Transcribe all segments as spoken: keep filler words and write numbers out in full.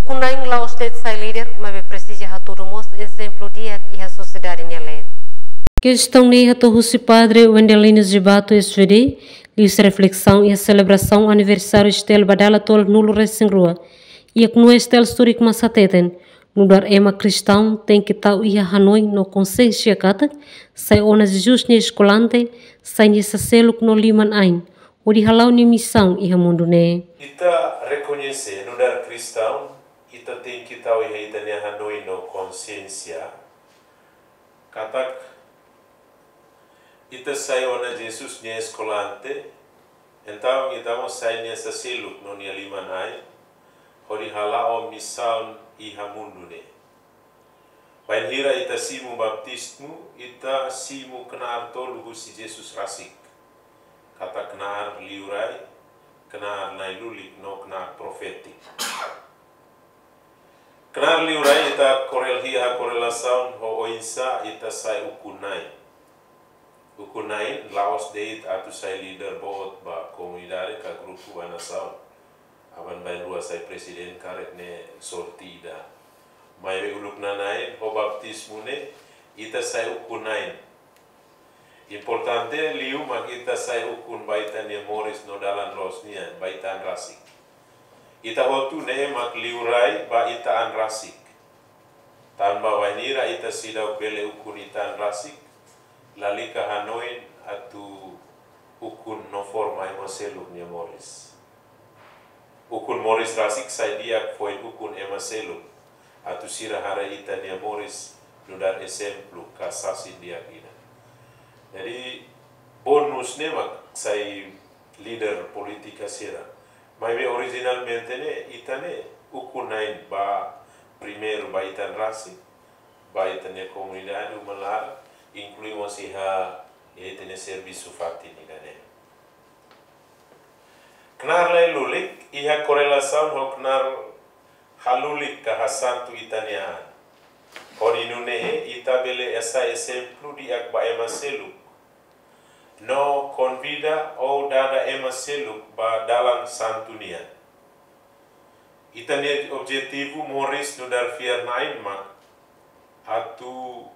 ukun-na'in la'ós de'it sai líder, maibé presiza hatudu mós ezemplu di'ak iha sosiedade nia leet. Kestaun ne'e hato'o husi Padre Wendelino Zibato, S V D, liuhusi reflesaun iha selebrasaun aniversáriu Estel ba dala tolunulu-resin-rua. Iha knua Estel Sturik mós hateten, nu'udar ema kristaun tenke tau iha hanoin no konsiénsia katak, sai ona Jesus nia eskolante, sai nia saseluk no liman-ain, hodi hala'o nia misaun iha mundu ne'e. Ita rekoñese nu'udar kristaun, ita tenke tau iha ita-nia hanoin no konsiénsia katak, ita sai ona Jesus nia eskolante, entaun ita mós sai nia saseluk no nia liman-ain, hodi hala'o misaun iha mundu ne'e. Bainhira ita simu baptismu, ita simu knaar tolu husi Jesus rasik. Katak knaar liurai, knaar na'in-lulik, no knaar profétiku. Knaar liurai ita korel-, iha korelasaun ho oinsá ita sai ukun-na'in. Ukun-na'in la'ós de'it atu sai líder boot ba komunidade ka grupu ba nasaun. Aban-bainrua sai prezidente karik ne'e sorte ida. Maibé uluk nana'in ho baptismu ne'e ita sai ukun-na'in. Importante liu mak ita sai ukun ba ita-nia moris no dalan loos nian, ba ita an rasik. Ita hotu ne'e mak liurai ba ita an rasik. Tanba bainhira ita seidauk bele ukun ita an rasik, lalika hanoin atu ukun no forma ema seluk nia moris. Ukun moris rasik sai di'ak foin ukun ema seluk, atu sira haree ita-nia moris nu'udar ezemplu ka sasin di'ak ida. Jadi, bónus ne'e mak sai líder polítika sira. Maibé orijinalmente ne'e, ita ne'e ukun-na'in ba primeiru ba ita an rasik, ba ita-nia komunidade, uma laran, inklui mós iha, iha ita-nia servisu fatin ida-ne'e. Knaar na'in-lulik iha korelasaun ho knaar halulik ka hasantu ita-nia an. Hodi nune'e ita bele hasai ezemplu di'ak ba ema seluk. No konvida ou dada ema seluk ba dalan santu nian. Ita-nia objetivu moris nu'udar fiar-na'in mak atu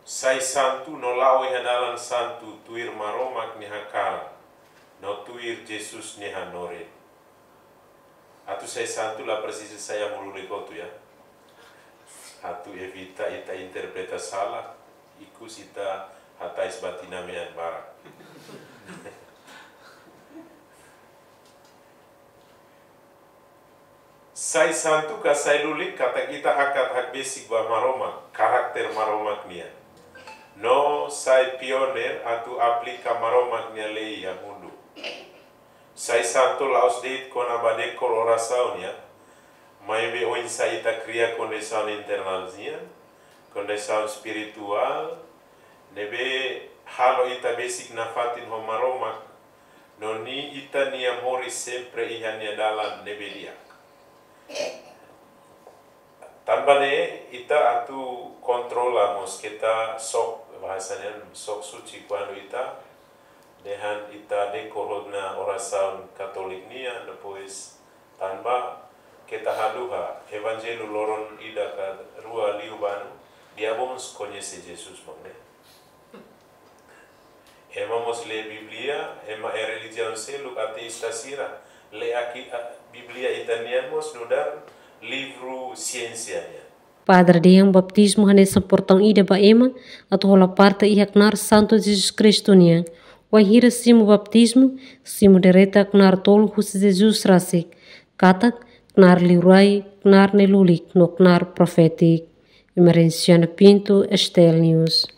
sai santu no la'o iha dalan santu tuir Maromak nia hakarak no tuir Jesus nia hanorin. Atu sai santu la presiza sai amu-lulik hotu ya. Atu evita ita interpreta sala, ikus ita hatais batina mean barak. Sai santu ka sai lulik katak ita hakat hakbesik ba Maromak, karakter Maromak nian. No sai pioneer atu aplika Maromak nia lei iha mundu. Sai santu la'ós de'it kona-ba dekór orasaun nian, maibé oinsá ita kria kondisaun internál nian, kondisaun espirituál, ne'ebé halo ita besik nafatin ho Maromak, no nia ita-nia moris sempre iha nia dalan ne'ebé di'ak. Tanba ne'e ita atu kontrola mós keta sok, bahasa nian sok suci kuandu ita dehan ita dekór ona orasaun Katolik nian, depois tanba keta haluha, Evanjellu loron ida ka rua liubá no, di'ak mós koñese Jesus mak ne'e. Ema mós lee Bíblia, ema iha relijiaun seluk ateista sira, lee aki, a, Bíblia ita-nian mós nu'udar livru siénsia nian. Padre dehan baptismu hanesan portaun ida ba ema atu hola parte iha knaar santu Jesus Kristu nian. Wainhira simu baptismu, simu direta knaar tolu husi Jesus rasik, katak knaar liurai, knaar na'in-lulik, no knaar profétiku. Emerenciana Pinto, STL News.